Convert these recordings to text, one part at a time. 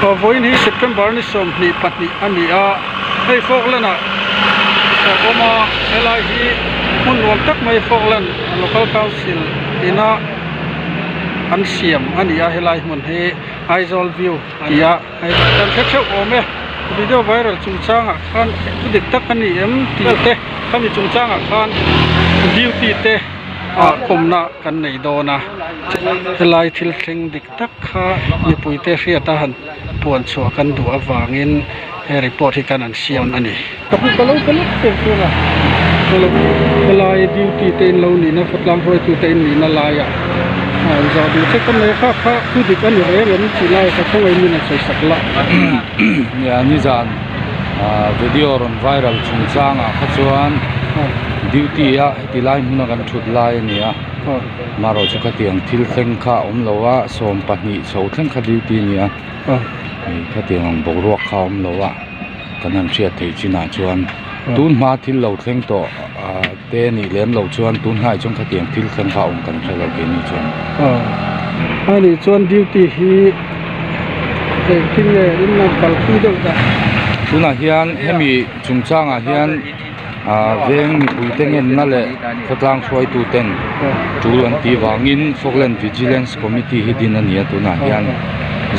Vawiin hi September ni 22 a ni a, hei Falkland ah a awm a, helai hi hmun nuam tak mai Falkland Local Council ina an siam a ni a, helai hmun hi Aizawl view a ni a, hei kan hre theuh awm e, video viral chungchangah khan thu dik tak a ni em tih te khami chungchangah khan duty te ah kawmna kan nei dawn a, helai thil thleng dik tak kha mipuite hriata han puan chhuah kan duh avangin he report hi kan an siam a ni. Ka pu ka lo pe lek tur thung a, helai duty te in lo nihna khawtlang hruaitu te in nihna laiah an zah duh che ka nei kha kha thu dik a ni reng em tih lai ka khawngaih min an sawi sak la. Nia nizan video rawn viral chungchangah kha chuan duty a heti lai hmuna kan thut lai a ni a. Marawh chu khatiang thil thleng kha a awm lo a 12 chho thleng kha duty a ni a khatiang ang boruak kha a awm lo a kan han hriat theih chinah chuan tun hma thil lo thleng tawh ah te nih lem loh chuan tun hnaiah chuan khatiang thil thleng kha a awm kan hre lo keini chuan. A nih chuan duty hi engtin nge in an kalpui deuh dah? Tunah hian hemi chungchangah hian. Ahh veng mipuite ngenna leh khawtlang hruaituten tul an tih vangin Falkland Vigilance Committee hi din a ni a tunah hian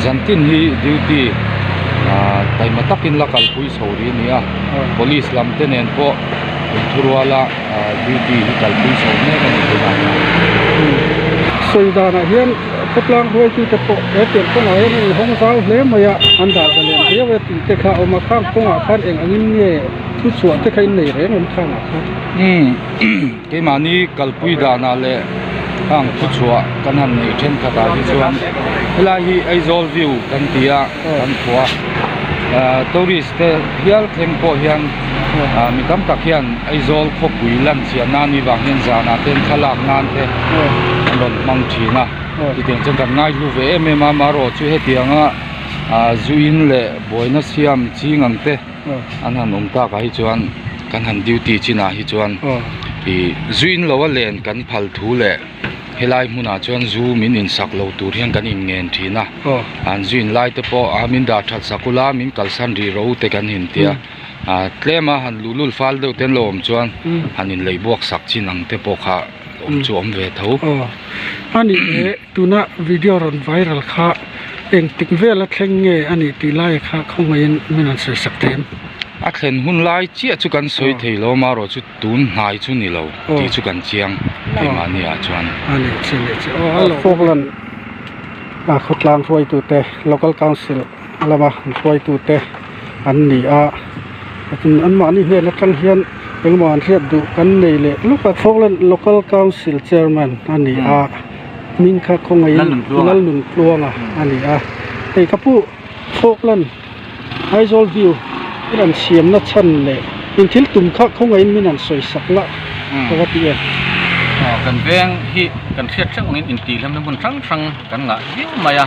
zantin hi duty ahh taima takin la kalpui chho rih a ni a police lam te nen pawh inthuruala ahh duty hi kalpui chho mek a ni tunah hian. Sawi danah hian khawtlang hruaitute pawh he pian kawngah hian an inhawng zau hle mai a an dah zalen viau e tih te kha a awm a khang kawngah khan eng angin nge Thu chhuah te kha in nei reng em khang ah khan? Umm keimahni kalpui danah leh khang thu chhuah kan han neih thenkhat ah hi chuan helai hi Aizawl view kan ti a kan khua ah tourist te hial thleng pawh hian ah mi tam tak hian Aizawl khawpui lan chian nan ni vang hian zanah te thlalak nan te an rawn hmang thin a chutiang chuan kan ngaihlu ve em em a amaherawhchu chu hetianga ah zu in leh buaina siam ching ang te. An han awm takah hi chuan kan han duty chinah hi chuan ih zu in lo a len kan phal thu leh helai hmunah chuan zu min insak lo tur hian kan inngen thin a an zu in lai te pawh a min dah that sak ula min kalsan rih ro te kan intia ah tlem a han luhlul fal deuh te an lo awm chuan han inleih buak sak chin ang te pawh kha awm chu a awm ve tho. Aw a nih leh Tuna video rawn viral kha engtik vela thleng nge a nih tih lai kha khawngaihin min rawn sawi sak thei em? A thlen hun lai chiah chu kan sawi thei lo amaherawh chu tun hnai chu ni lo tih chu kan chiang keimahni ah chuan. A nih chi nih chi aw a lo. Falkland a khawtlang hruaitute Local Council lama hruaitute an ni a anmahni hnen atang hian engemaw an hriat duh kan nei leh lawk a Falkland Local Council Chairman a ni a. Hming kha khawngaihin Lalnuntluanga a ni a, hei ka pu Falkland Aizawl view i rawn siamna chhan leh in thil tum kha khawngaihin min han sawi sak lah ka va ti em. Kan veng hi kan hriat hreuh angin intihhlimna hmun hrang hrang kan ngah viau mai a,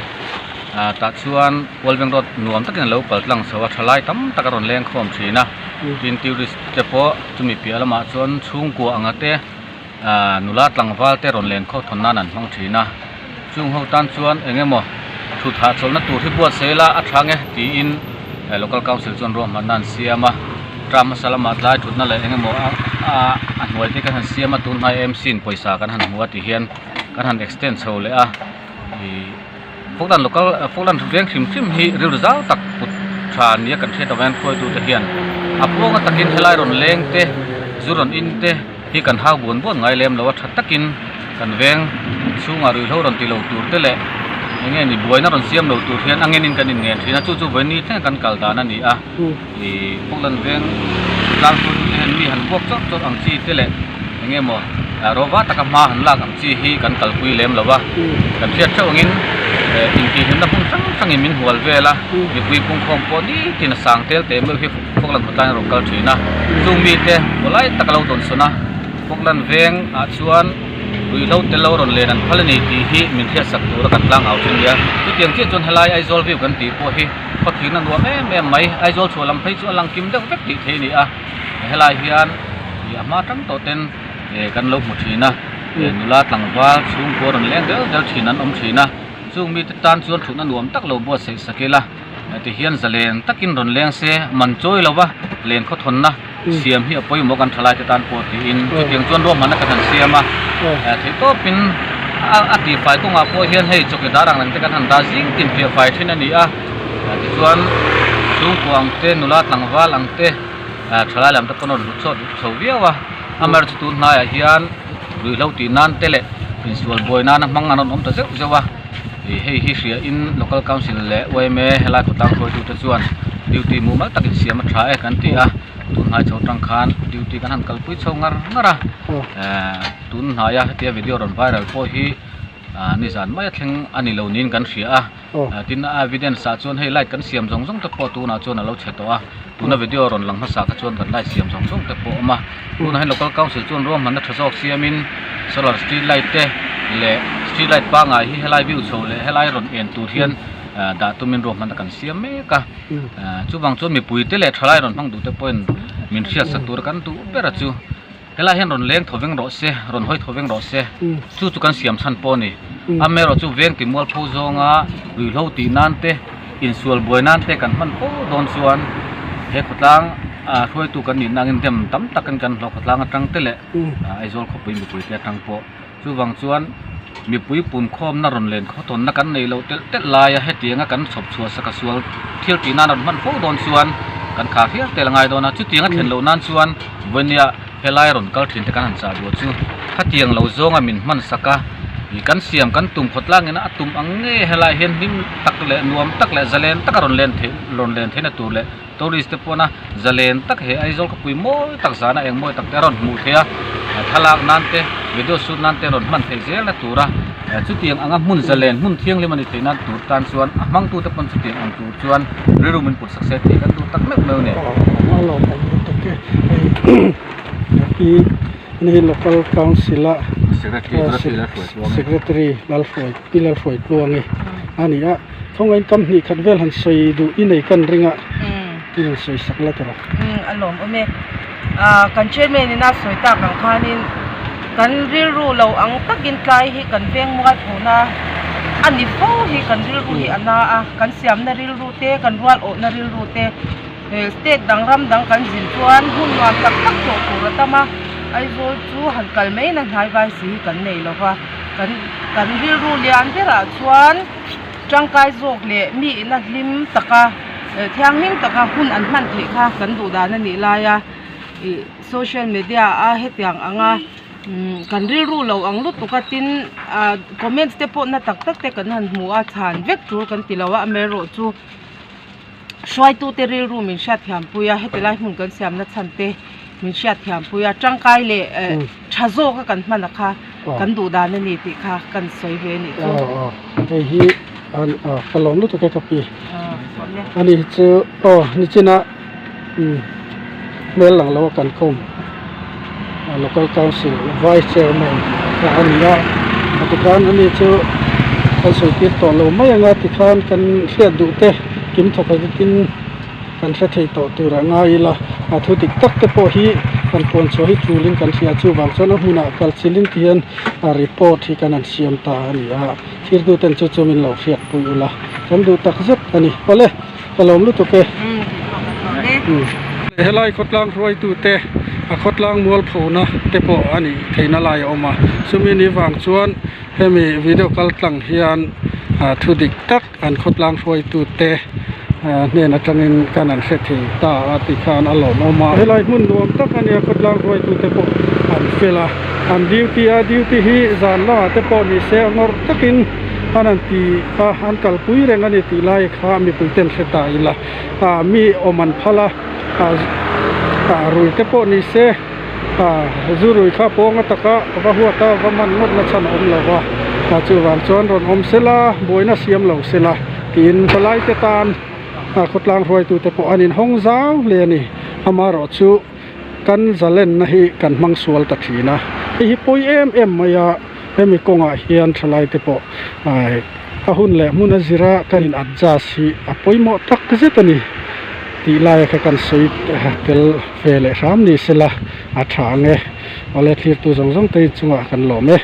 tah chuan Kualveng road nuam takin a lo kal tlang chho a, thalai tam tak a rawn leng khawm thin a, tin tourist te pawh chumi piah lamah chuan chhungkua anga te. Ahh nula tlangval te rawn len khaw thawn nan an hmang thin a, chung ho tan chuan eng emaw thut hahchawlhna tur hi buatsaih ila a tha nge tiin local council chuan ruahmanna an siam a, term hmasa lamah tlai thutna leh eng emaw a a hnuai te kan han siam a tun hnai M_C in pawisa kan han hmu a ti hian kan han extend chho leh a ih Falkland local Falkland veng hrim hrim hi rilru zau tak put tha nia kan hriat avangin hruaitute hian a puanga takin helai rawn leng te zu rawn in te. Hi kan hau buan buan ngai lem lo a tha takin kan veng chhungah ruihhlo rawn ti lo tur te leh eng nge ni buaina rawn siam lo tur hian a ngenin kan inngen thin a chu chu vawiin ni thleng kan kal dan a ni a ih Falkland veng tlang tur te hian mi han vuak chawrh chawrh ang chi te leh eng nge maw rawva taka hma han lak ang chi hi kan kalpui lem lo a kan hriat theuh angin intihhlimna hmun hrang hrangin min hual vel a mipui pungkhawm pawh nitin a sang tel teh meuh hi. Falkland khawtlai a rawn kal thin a chung mite pawlai tak a lo dawn sawn a Falkland veng ah chuan ruihhlo tel lo rawn len an phal a ni tih hi min hriat sak tur a kan tlang au thin nia chutiang chiah chuan helai Aizawl view kan tih pawh hi khawthirna nuam em em mai Aizawl chhuah lam phei chu a lang kim deuh vek tih theih a ni a helai hian ih a hma tang tawh ten eh kan lo hmu thin a nula tlangval chhungkua rawn leng del del thin an awm thin a chung mite tan chuan thutna nuam tak lo buatsaih sak ila. Ti hian zalen takin rawn leng se, man chawi lova len khawthawnna siam hi a pawimawh kan thalai te tan pawh tiin chutiang chuan ruahmanna kan han siam a. Theihtawpin a tihfai kawngah pawh hian hei chawkidar ang reng te kan han dah zing tin fiahfai thin a ni a. Tichuan chhungkua ang te, nula tlangval ang te, thalai lam te pawn a rawn hlut chhuak chho viau a. Amaherawhchu tun hnaiah hian ruihhlo tih nan te leh insual buai nana hmang an rawn awm ta zeuh zeuh a. Ih hei hi hria in local council leh yma helai khawtlang hruaitute chuan duty mumal tak insiam a tha e kan ti a tun hnai chho tang khan duty kan han kalpui chho ngar ngar a ehh tun hnaia hetia video rawn viral pawh hi ah nizan maia thleng a ni lo niin kan hria a tin a evidence ah chuan hei light kan siam zawng zawng te pawh tunah chuan a lo chhe tawh a tuna video rawn lang hmasa kha chuan kan light siam zawng zawng te pawh a awm a tunah hian local council chuan ruahmanna tha zawk siamin solar street light te leh street light pangngai hi helai view chho leh helai rawn en tur hian ah dah tumin ruahmanna kan siam mek a ah chuvang chuan mipui te leh thalai rawn hmang duh te pawhin min hriatsak tur kan duh ber a chu. Helai hian rawn leng thaw veng rawh se, rawn hawi thaw veng rawh se, chu chu kan siam chhan pawh a ni. Amaherawh chu veng ti mualpho zawnga ruihhlo tih nan te, insual buai nan te kan hman fo dawn chuan he khawtlang hruaitu kan nihna angin dem tam takin kan hlawh khawtlang atang te leh Aizawl khawpui mipui te atang pawh. Chuvang chuan mipui punkhawmna rawn len khawtawnna kan nei loh telh telh laia hetianga kan chhawp chhuah sak a sual thil tih nan a rawn hman fo dawn chuan kan khar hial tel a ngai dawn a. Chutianga thlen loh nan chuan vawinia helai rawn kal thin te kan han chah duh chu khatiang lo zawnga min hman sak a, ih kan siam kan tum khawtlang ina a tum ang nge helai hian hlim tak leh nuam tak leh zalen taka rawn len theih rawn len theihna tur leh Tourist te pawna zalen tak he Aizawl khawpui mawi tak zana eng mawi tak te a rawn hmuh theih a, thlalak nan te video shoot nan te rawn hman theih zel na tur a, chutiang anga hmun zalen hmun thianghlim a ni theih nan tur tan chuan a hmangtu te pawn chutiang ang tur chuan rilru min put sak se tih kan duh tak meuh meuh a ni. A lawmawm lutuk e, hei hi local council a secretary Lalhruai Pi Lalhruaitluangi a ni a. Khawngaih kam hnih khat vel han sawi duh i nei kan ring a, i rawn sawi sak la tawh. Umm a lawm awm e. Ahh kan chairman in a sawi tak ang khanin kan rilru lo ang takin tlai hi kan veng mual phona a ni fo hi kan rilru hi a na a, kan siamna rilru te kan rual awhna rilru te state dang ram dang kan zin chuan hun nuam tak tak tawh tur a tam a, Aizawl chu han kal mai na hnai vai si hi kan nei lo va, kan kan rilru lian berah chuan. Tangkai zawk leh mi ina hlim taka thianghlim taka hun an hman theih kha kan duh dan a nih lai a ih social media a hetiang anga kan rilru lo ang lutuk a tin ah comments te pawh na tak tak te kan han hmu a chhan vek tul kan ti lo a amaherawh chu hruaitute rilru min hriatthiam pui a heti lai hmun kan siamna chhan te min hriatthiam pui a tangkai leh eh tha zawk a kan hman a kha kan duh dan a ni tih kha kan sawi ve a nih chu. Aw aw hei hi an aw ka lawm lutuk e ka pi ani hi chu aw nichina umm hmel lang lo a kan khawm local council vice chairman kha a ni a tikhan ani chu kan sawi tir tawh lo mai ang a tikhan kan hriat duh te kim thawk a tin. Kan hre thei tawh tur a ngai ila, a thu dik tak te pawh hi kan puan chhuah hi tulin kan hria chuvang chuan a hmunah kal chilin ti hian a report hi kan han siam ta a ni a, thirtu ten chu chu min lo hriat pui ula kan duh tak zet a ni. Awle, ka lawm lutuk e. Helai khawtlang hruaitu te a khawtlang mualphona te pawh a nih theihna lai a awm a, chumi ni vang chuan hemi video kal tlang hian thu dik tak An khawtlang hruaitu te hnen atangin kan an hre thei ta a ti khan a lawmawm a. Helai hmun nuam tak a nia khawtlang hruaitu te pawh an fel a, an duty a, duty hi zan lamah te pawh ni se ngawrh takin an han ti a, an kalpui reng a ni tih lai kha mipui ten hre ta ila, ah mi awm an phal a, ah rui te pawh ni se. Zu rui kha pawng a taka va huat a, va man ngawt na chhan a awm lo va, chuvang chuan rawn awm sela, buaina siam lo sela tiin palai te tan khawtlang hruaitu te pawh an inhawng zau hle a ni. Amaherawh chu kan zalenna hi kan hmang sual ta thin a, hei hi pawi em em mai a, hemi kawngah hian thalai te pawh a hun leh hmun a zira kan in adjust hi a pawimawh tak zet a ni tih laia kha kan sawi tel ve leh hram ni sela a tha ang e. Awle thlirtu zawng zawng te chungah kan lawm e.